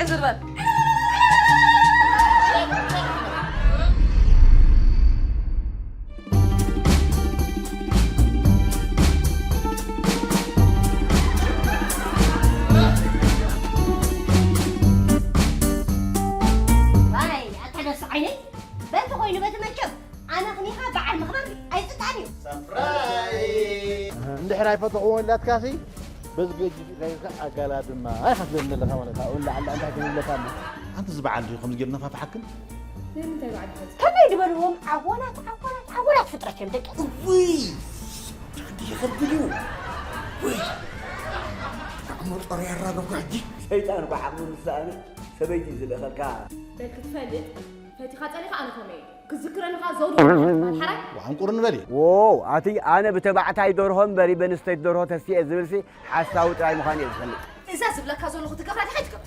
ዝርበል። ዋይ ኣታ ደስ ዓይነይ፣ በቲ ኮይኑ በቲ መቸም ኣነ ክኒኻ በዓል ምኽባር ኣይጽጣን እዩ። እንድሕር ኣይፈተኽዎ ኢላትካሲ በዚ ገጅ ሒዝካ ኣጋላ ድማ ኣይሓስበን ዘለኻ ማለት ኣብኡ ላዕሊ እንታይ ክንብለካ ኣሎ። ኣንቲ ዝበዓል ድዩ ከምዚ ጌርና ፋፍሓክን? ከመይ ዝበልዎም ዓወላት ዓወላት ዓወላት ፍጥረት እዮም ደቂ። ውይ ሓንቲ ይኸብድ እዩ። ውይ ኣእምሮ ጦር ያራገብካ ሕጂ። ሰይጣን እኮ ዓቕሚ ምስ ሰኣነ ሰበይቲ እዩ ዝልእኸልካ። በል ክትፈልጥ ፈቲኻ ጸኒኻ ኣነ ከምኡ እየ። ክዝክረኒ ከኣ ዘውዲ ሓራይ። ዋንቁር ንበል እዩ። ዎው ኣቲ ኣነ ብተባዕታይ ደርሆ እምበሪ በንስተይቲ ደርሆ ተስየ ዝብልሲ ሓሳዊ ጥራይ ምዃኑ እየ ዝፈልጥ። እዛ ዝብለካ ዘለኹ ትገብራ ዲኻ ኣይትገብራ?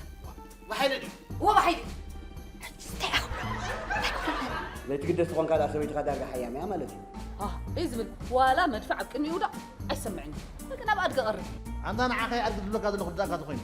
ብሓይሊ ድዩ? እዎ ብሓይሊ። ሕጂ እንታይ ኣኽብሮ? እንታይ ክብሎ? ዘይትግደስ ትኾንካ ደኣ ሰበይትኻ ዳርጋ ሓያም እያ ማለት እዩ። ኣህ፣ እዩ ዝብል ዋላ መድፍዕ ኣብ ቅድሚኡ ውዳቕ ኣይሰምዕን እዩ። ግን ኣብ ኣድገ ቀርብ። ኣንታ ንዓኸ ኣድጊ ዝብለካ ዘለኹ ዳካ ተኾይኑ